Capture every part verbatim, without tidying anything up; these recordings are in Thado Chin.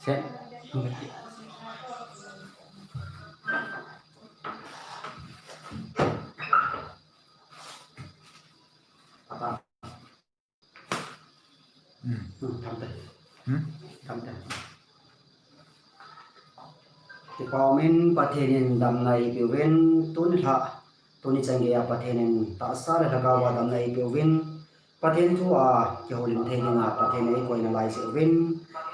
Te. Hmm. Hmm, thamte. Hmm? Thamte. Kipah umin Pathen in damna eipeuvin, tuni lha, tuni chan geiya Pathen in tahsa le lhagao a damna eipeuvin, Pathen thu a kihoulim thei dinga Pathen in eikoina lai jeh uvin,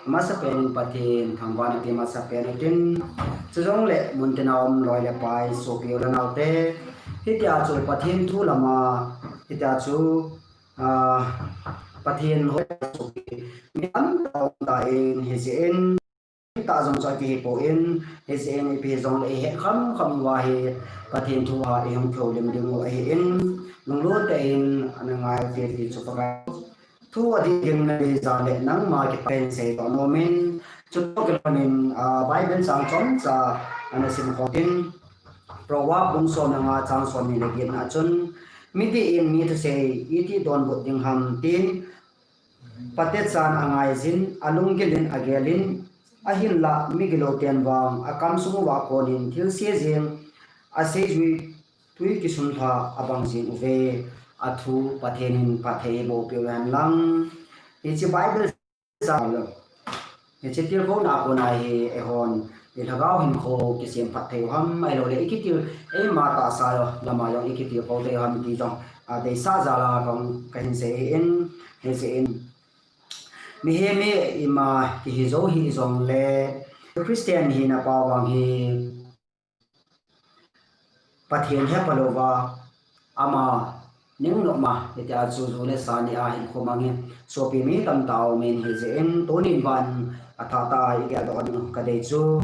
amasapen in Pathen thangvahna pe masapen utin, chujongle muntina um loi le pai, sopi u le naote, hitia chu Pathen thu lama, hitia chu Ah, Pathen hoi mi tamtah um tan, hijeh in, tah jong chu akihi pon, hijeh in ipi hijongle ihet khamkham uva hi Pathen thu a ihung kihoulim diu ahin, lunglut tah in ana ngai ute ti chu Pakai thu adih ding nahi jeh le nangma kipah in seidoh nomin, chutoh kilhonin, ah, Bible chang chomcha ana simkhom utin, Proverb bung som le nga chang somni le get na chun, midih in mi thusei iti donbut ding ham tin, patechan angaijin, alunggil in agelin, ahinlah migilou ten vang, akamsung uva konin thilse jeng, aseijui twi kisunlha abang jeng uve, athu Pathen in phatthei eiboh peh uhen lang. Hiche Bible Chang lo. Hiche tilkhouna a kona hi eihon, ilhagao hinkho kisemphat thei u ham, ahilouleh ikitil, eima tahsa lama jong ikitilkhou thei u ham ti jong, ah, deisah jal a kahung, kahin sei ahin, hijeh in. Mihem hi ima kihi jou hijongle, Christian hina pao vang hi, Pathen hepha louva, ama ning nopma, hitia chu ju le sa nia hinkho mang hi, sopi mi tamtah aumin hijeh in, tunin vang athah tah a igel doh ding kadei chu,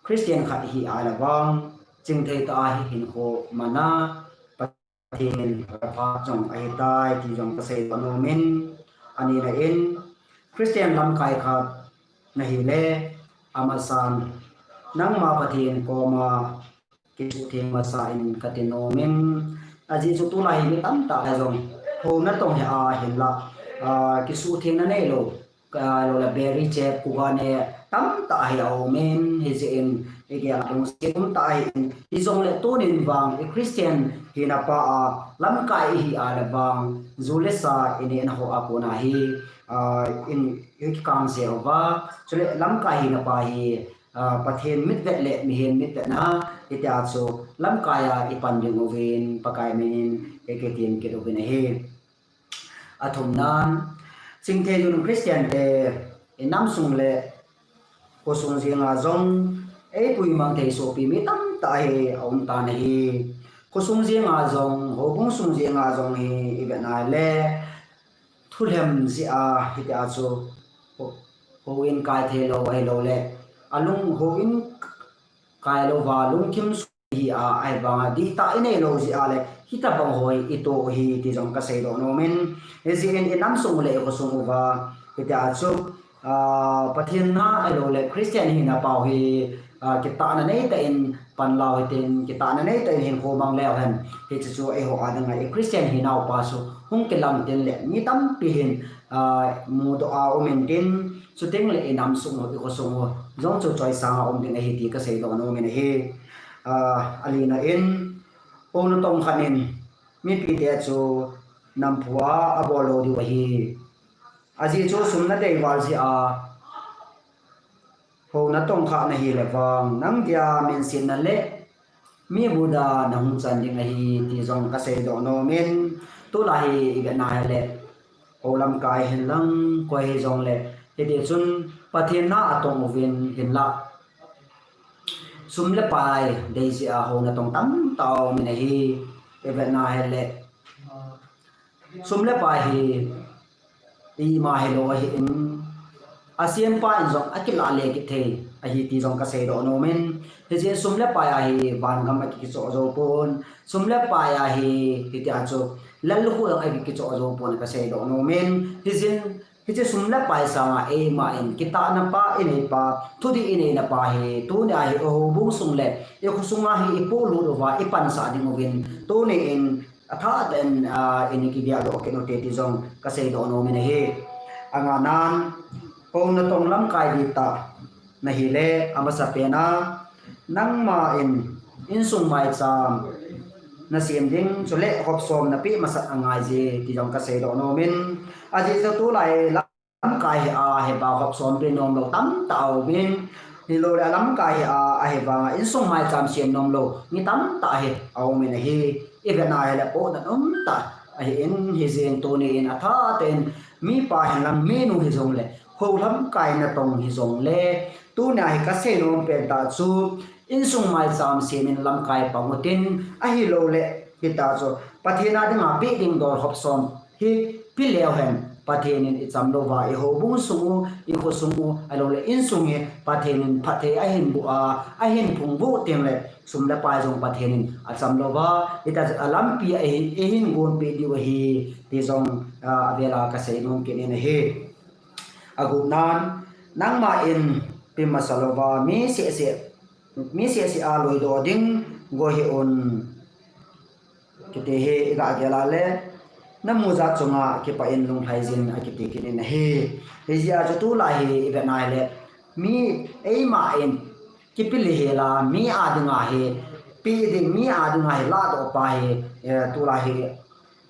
Christian khat hi ahile vang, chingthei tah a hi hinkho mana, Pathen hepha jong ahitai ti jong kaseidoh nomin, anina in, Christian lamkai khat nahile, amasan, nangma Pathen koma, kisuhtheng masa in kati nomin, ajeh chu tulai hi mi tamtah a jong, houna tong hi ahinlah, ah, kisuhthengna neilou, ka lo la beri chep kuga ne tamtah hi aumin, hijeh in, igel a lungset umtah ahin, hijongle tunin vang, i Christian hina pao a, lamkai ihi ahile vang, ju le sa inehna ho a kona hi, ah, in, ikikang jeh uva, chule lamkai hina pa hi, Ah, Pathen mitvet le mihem mitvetna, hitia chu lamkai a ipan ding uvin, Pakai minin, ikitem kit uvin ahi. Athumnan, chingthei jun Christian te, inam sung le, khosung jenga jong, eipui mang thei sopi mi tamtah hi aum tan ahi. Khosung jenga jong, houbung sung jenga jong hi, ivetna le, thulhem jeh a, hitia chu, ho, houin kai thei lou, ahilouleh, alung houin kai louva, lungthim sung hi a, ahivanga, dihtah inei lou jeh a le, hitabang ho hi itoh u hi, ti jong kaseidoh nomin, hijeh in, inam sung le, ikhosung uva, hitia chu, ah, Pathen na, ahilouleh, Christian hina pao hi, ah, kitahna neitah in, pan lau hitin, kitahna neitah in hinkho mang leu hen. Hiche chu eiho a dinga i Christian hinau pa chu hung kilang tin le mi tampi hin, ah, mudoh a um intin, chuteng le inam sung u, ikhosung u jong chu choisang a um ding ahi ti kaseidoh nomin ahi. Ah, alina in, houna tong khat in, mipite chu namphu a abol lou diu ahi. Ajeh chu sum nadei val jeh a, houna tong kha nahile vang, nang dia minsetna le mi buda nahung chan ding ahi, ti jong kaseidoh nomin, tulai hi ivetna hile, hou lamkai hinlang, koi hijongle, hiti chun Pathen na atong uvin hinlah. Sum le pai dei jeh a houna tong tamtah aumin ahi, ivetna hile. Sum le pai hi, ima hilou ahin, asempa in jong akilah le kithei ahi ti jong kaseidoh nomin. Hijeh in sum le pai a hi vangam akikichoh jou pon. Sum le pai a hi, hitia chu lallukhuh jong akikichoh jou pon kaseidoh nomin. Hijeh in, hiche sum le pai sanga eima in kitahna pa, inei pa, thudih ineina pa hi, tunia hi ihoubung sung le ikhosunga hi ipolut uva, ipansah ding uvin, tuni in, athah tah in, ah, in kigeldoh kit ute ti jong kaseidoh nomin ahi. Anganan, houna tong lamkai dihtah, nahi le, amasa pena, nangma in, insung maicham nasem ding, chule hop som napeh masat angai je, ti jong kasei doh nom in, ajeh chu tulai lamkai hi a, hi ba hop som pe nom lou tamtah aum in, hilou le lamkai hi a, ahi vanga insung maicham sem nom lou mi tamtah hi aum in ahi. Ivet na hile pohnat umtah ahi in, hijeh in tuni in atha tah in mipa hin lang minu hijong le, hou lamkai natong hijong le, tunia hi kasei nom pen tah chu, insung maicham sem in lamkai pang utin, ahilou le, hita chu Pathen a dinga peh ding dol hop som hi pe leu hen, Pathen in icham louva, ihoubung sung u, ikho sung u, ahilou le insung hi Pathen in phatthei ahin boh a, ahin phung boh teng le, sum le pai jong Pathen in acham louva, hita chu alampi a eihin, eihin gonpeh diu ahi, ti jong, ah, avela kasei nom kit in ahi. Agupnan, nangma in pe masa louva, mi seh seh, mi seh seh a loidoh ding go hih un, kiti hi iga gel a le, namu jat chunga kipah in lunglhai jin akiti kit in ahi. Hijeh a chu tulai hi ivet na hile, mi eima in kipe le hela, mi a dinga hi, pe ding mi a dinga hi ladoh pa hi, eh, tulai hi,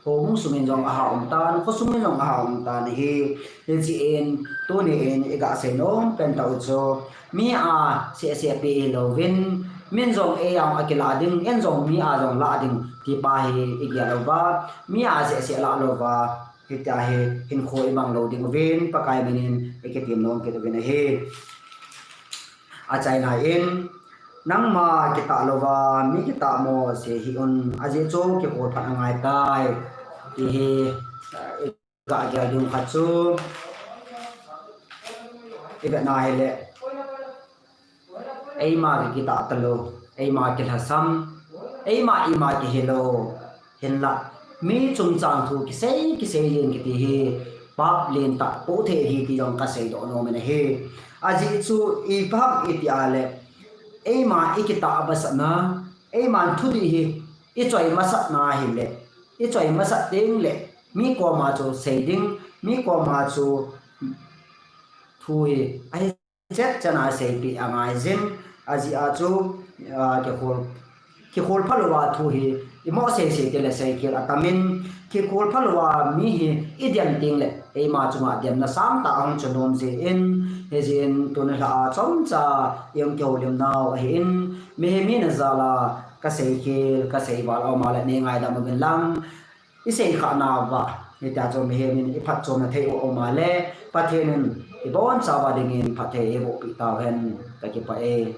houbung sung in jong aha um tan, khosung in jong aha um tan ahi. Hijeh in, tuni in iga sei nom pen tah u chu, mi a seh seh pe hilouvin, min jong eia akilah ding, in jong mi a jong lah ding, ti pa hi igel louva, mi a seh seh lah louva, hitia hi hinkho imang lou ding uvin, Pakai min in ikitem nom kit uvin ahi. Achaina in, nangma kitah louva, mi kitah mo seh hih un, ajeh chu kikhol phat angai tai, ti hi, iga gel ding khat chu, ivet na hile, eima kikitah talou, eima kilhasam, eima ima kihilou, hinla, mi chungchang thu kisei, kisei jeng kiti hi, pap lentah poh thei ahi ti jong kasei doh nom in ahi. Ajeh chu ipi ham iti a le, eima ikitah masatna, eiman thudih hi ichoi masatna hile, ichoi masat teng le, mi koma chu sei ding, mi koma chu thu hi ahi chet chana seipeh angai jin, ajeh a chu, ah, kikhol, kikhol phalouva thu hi imo sei sei teng le seikhel atam in, kikhol phalouva mi hi idem teng le, eima chunga demna sangtah ahung chu nom jeh in, hijeh in tuni lha a chomcha i-um kihoulim nau ahi in, mihem hina jal a kaseikhel, kaseival aum a le nei ngaidam uvin lang, isei khah nauva, hitia chu mihem in iphatchomna thei u aum a le, Pathen in ibonchauva dingin phatthei eiboh peh tau hen, kakipah e.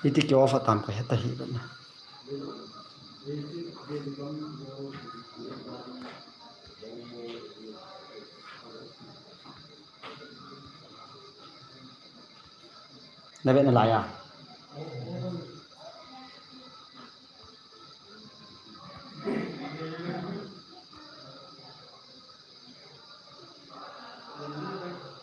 Hiti ki off atam ka heta hi bana. Na vet na lai a.